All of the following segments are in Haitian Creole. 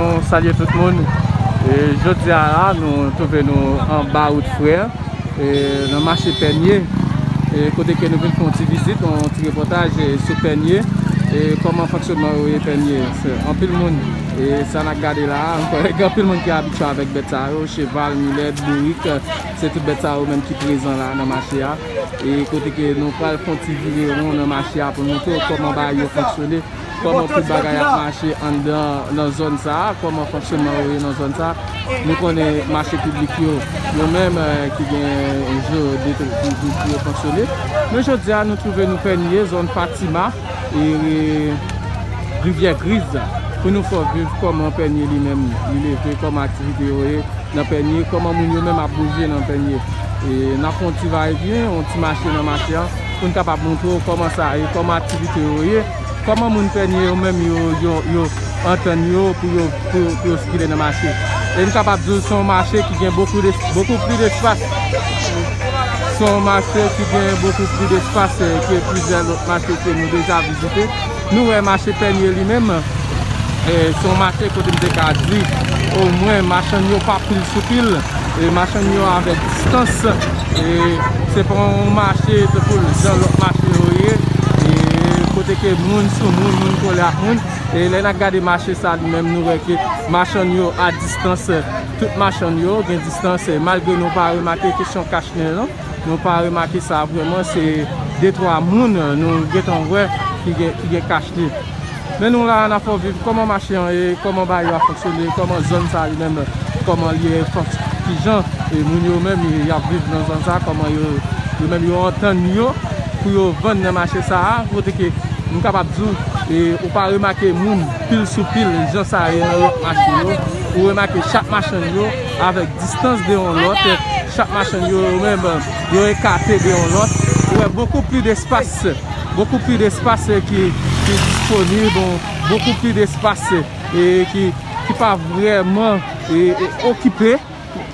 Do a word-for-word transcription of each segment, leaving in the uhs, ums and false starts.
Nou salye tout moun. E, jodi a la, nou twouve nou anba wout Frè, e, nan mache Pènye, e, kote ke nou vin fè yon ti vizit, yon ti repòtaj, e, sou Pènye, e, kòman fonksyonman yo ye Pènye. Se anpil moun, e, sa n ap gade la a, ankò, gen anpil moun ki abitye avèk bèt sa yo, cheval, milèt, bourik, se tout bèt sa yo menm ki prezan la nan mache a. E kote ke nou pral fè yon ti vire won nan mache a pou nou montre w kòman bagay yo fonksyone, kòman tout bagay ap mache anndan nan zòn sa a, kòman fonksyonman yo ye nan zòn sa a. Nou konnen mache piblik yo, yo menm, eh, ki gen jan de, de, de, de yo fonksyone. Men jodi a, nou twouve nou Pènye, zòn Fatima, e Rivyè Griz, pou nou fè w viv kòman Pènye li menm, li leve, kòman aktivite yo ye nan Pènye, kòman moun yo menm ap bouje nan Pènye. E n ap fè yon ti vayevyen, yon ti mache nan mache a, pou n kapab montre w kòman sa ye, kòman aktivite yo ye, kòman moun Pènye yo menm yo, yo, yo antann yo pou yo, pou, pou yo sikile nan mache. E n kapab di w se yon mache ki gen bokou de, bokou pli despas. Se yon mache ki gen bokou pli despas, eh, ke plizyè lòt mache ke nou deja vizite. Nou wè mache Pènye li menm, e, se yon mache kote m te ka di, omwen machann yo pa pil sou pil, e, machann yo avèk distans, e, se pa yon mache tankou jan lòt mache yo ye, e, kote ke moun sou moun, moun kole ak moun, e, lè n ap gade mache sa li menm, nou wè ke machann yo a distans, tout machann yo gen distans, e, malgre nou pa remake kesyon kach nen an, nou pa remake sa vrèman, se de twa moun nou gentan wè ki gen, ki gen kach li. Men nou la, n ap fè w viv kòman mache an ye, kòman bagay yo ap fonksyone, kòman zòn sa li menm, kòman li ye, fòk, kijan, e, moun yo menm, y ap viv nan zòn sa, kòman yo, yo menm yo antann yo pou yo vann nan mache sa a, kote ke m kapab di w, e, ou pa remake moun pil sou pil, jan sa ye nan lòt mache yo. Ou remake chak machann yo avèk distans de yon lòt, chak machann yo, yo menm, yo ekate de yon lòt. Ou wè bokou pli despas, bokou pli despas ki, ki disponib, bokou pli despas, e, ki, ki pa vrèman, e, e, okipe.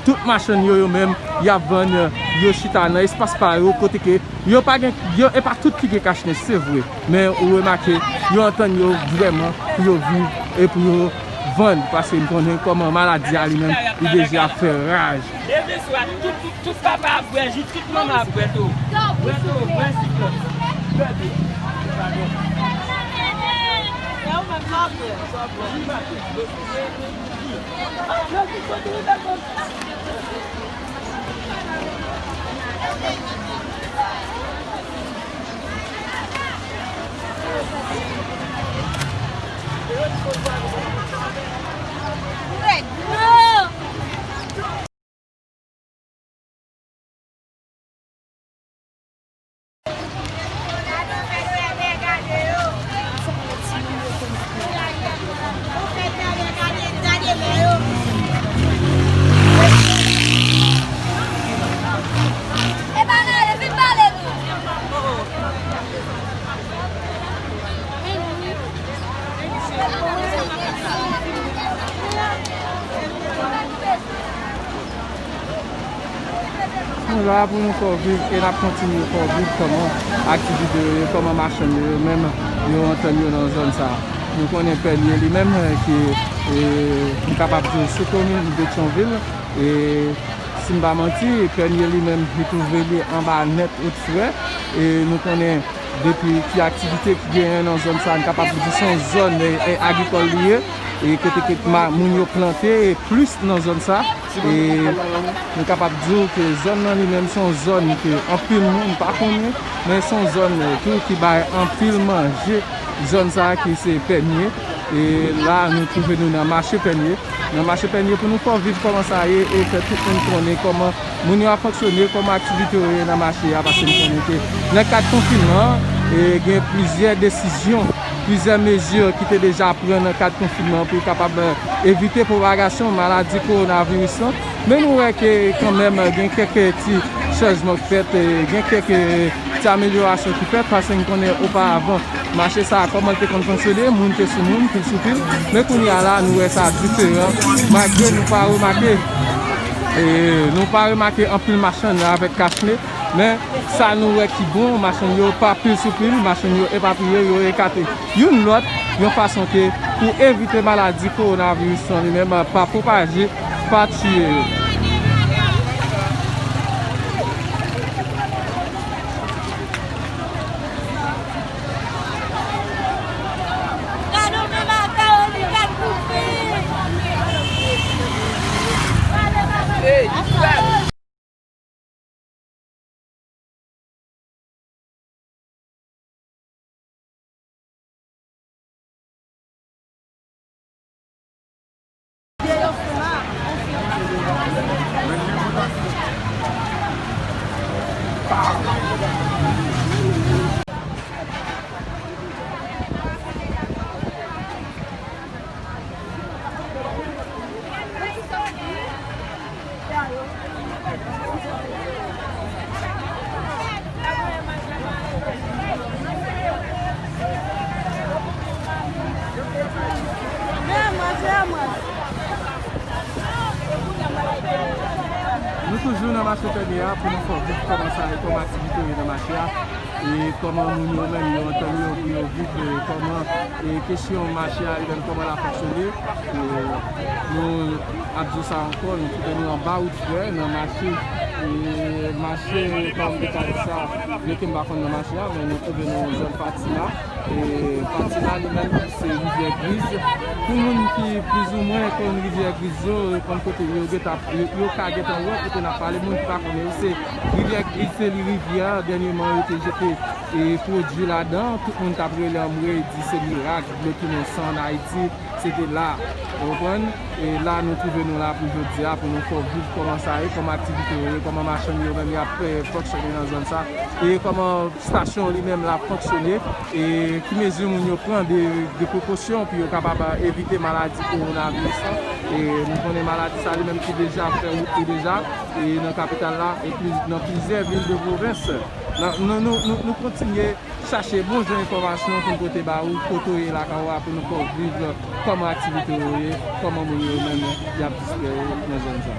Tout machann yo, yo menm, y ap vann, yo chita nan espas pa yo, kote ke yo pa gen, yo, e pa tout ki gen kach nen, se vre. Men ou remake, yo antann yo vrèman pou yo viv e pou yo vann, paske n konnen kòman maladi a li menm, li deja ap fè raj. Depi swa, tout, tout, tout papa ap bwè ji, tout manman ap bwè dlo. Bwè dlo, bwè siklòs, bwè dlo. Sa w bwè? Ji maten, dlo. Nou la pou nou fè w viv e n ap kontinye fè w viv kòman aktivite yo ye, kòman machann yo ye menm yo antann yo nan zòn sa a. Nou konnen Pènye li menm, eh, ki, eh, m kapab di w sou komin Petyonvil, e si m pa manti, Pènye li menm li twouve li anba nèt wout Frè, e nou konnen depi ki aktivite ki genyen nan zòn sa a, n kapab di se yon zòn, eh, eh, agrikòl li ye, e kote ke ma-, moun yo plante, e plis nan zòn sa, e nou kapab di w ke zòn nan li menm se yon zòn ke anpil moun pa konnen, men se yon zòn, eh, tou ki bay anpil manje zòn sa a ki se Pènye. E la, nou twouve nou nan mache Pènye. Nan mache Pènye pou nou fè w viv kòman sa ye e fè tout moun konnen kòman moun yo ap fonksyone, kòman aktivite yo ye nan mache a, paske nou konnen ke nan kad konfinman an, e gen plizyè desizyon, plizyè mezi ki te deja pran nan kad konfinman an pou kapab, eh, evite pwopagasyon maladi kowonaviris lan. Men nou wè ke kanmenm gen kèk ti chanjman k fèt, eh, gen kèk ti amelyorasyon ki fèt, paske n konnen oparavan, mache sa a, kòman l te konn fonksyone, moun te sou moun, pil sou pil. Men kounye a la, nou wè sa diferan. Malgre nou pa remake, e, nou pa remake anpil machann avèk kach nen, Men, sa nou wè ki bon, machann yo pa pil sou pil, machann yo epapiye, yo ekate youn lòt, yon fason ke pou evite maladi kowonaviris lan li menm pa pwopaje, pa tiye yo. Nou toujou nan mache fèmye a pou nou fè w viv kòman sa ye, kòman aktivite yo ye nan mache a. E kòman moun yo menm yo antann yo pou yo viv, e kòman, e kesyon mache a li menm kòman l ap fonksyone. E nou ap di w sa ankò, nou twouve nou anba wout frè nan mache, e mache kòm de kay sa, vle ke m pa konn nan mache a, men nou twouve nou zòn Fatima. E Fatima li menm se Rivyè Griz. Pou moun ki plizoumwen konn Rivyè Griz yo, yo konn kote yo gentan, yo, yo ka gentan wè kote n ap pale. Moun ki pa konnen yo, se Rivyè Griz, se li rivyè a dènyèman yo te jete e pwodui ladan, tout moun t ap rele anmwe, di se mirak, dlo tounen san ann Ayiti, se te la. Ou konprann? E la nou twouve nou la pou jodi a, pou nou fè w viv kòman sa ye, kòman aktivite yo ye, kòman machann yo menm y ap, e, fonksyone nan zòn sa, e kòman estasyon li menm l ap fonksyone, e ki mezi moun yo pran de, de prekosyon pou yo kapab evite maladi kowonaviris lan. E nou konnen maladi sa li menm ki deja fè wout li deja, e nan kapital la, e pli, nan plizyè vil de pwovens. Nan, nou, nou, nou, nou kontinye chache bon jan enfòmasyon pou n pote ba ou, kote w ye lakay ou a, pou nou fè w viv kòman aktivite yo ye, kòman moun yo menm y ap disfere nan zòn sa.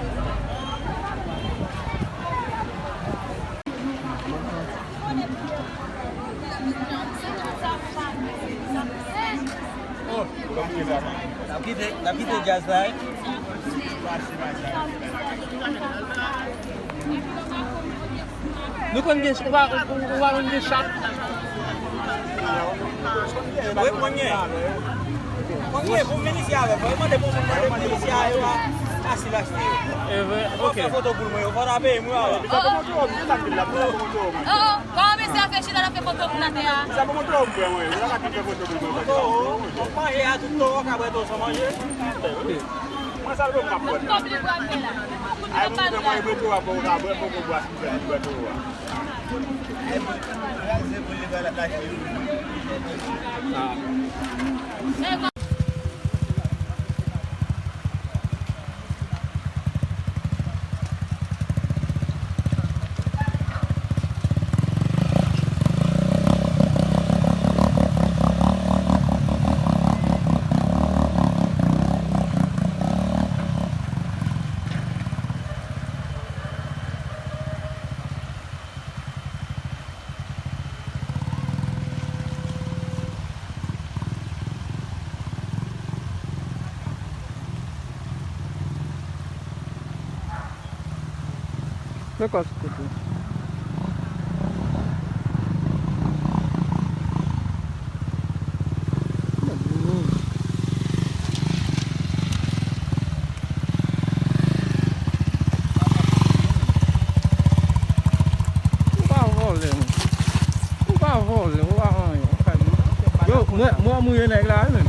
N ap kite, n ap kite djaz la, wi. Nou konn gen, ou pa, ou, ou pa konn gen chat. Wi, mwen gen. Mwen gen, pou m vin isi avè m. Mwen mande pou moun mande pou m vin isi a, yo pa fasil achte yo. E vre, ok. Fè foto pou mwen, yo fò ta peye mwen, wi. Oh, oh. Kòman mesye a fè chita, l ap fè foto moun atè a? Sa pou mwen tou, mwen, mwen, mwen, mwen, mwen, manje a tout tò, ka bwè dlo san manje. Mwen, sa l mwen ap bwè. Kòb li bwè la. Ay, mwen, mwen, mwen, bwè tou a, bon, ka bwè, bon, bon, bwè, bwè tou a. Ah. Prekòs kote. Ou pa vòlè, mwen. Ou pa vòlè, ou pa anyen. Ou pa di. Yo, mwen, mwen mouye nèg la, wi, men.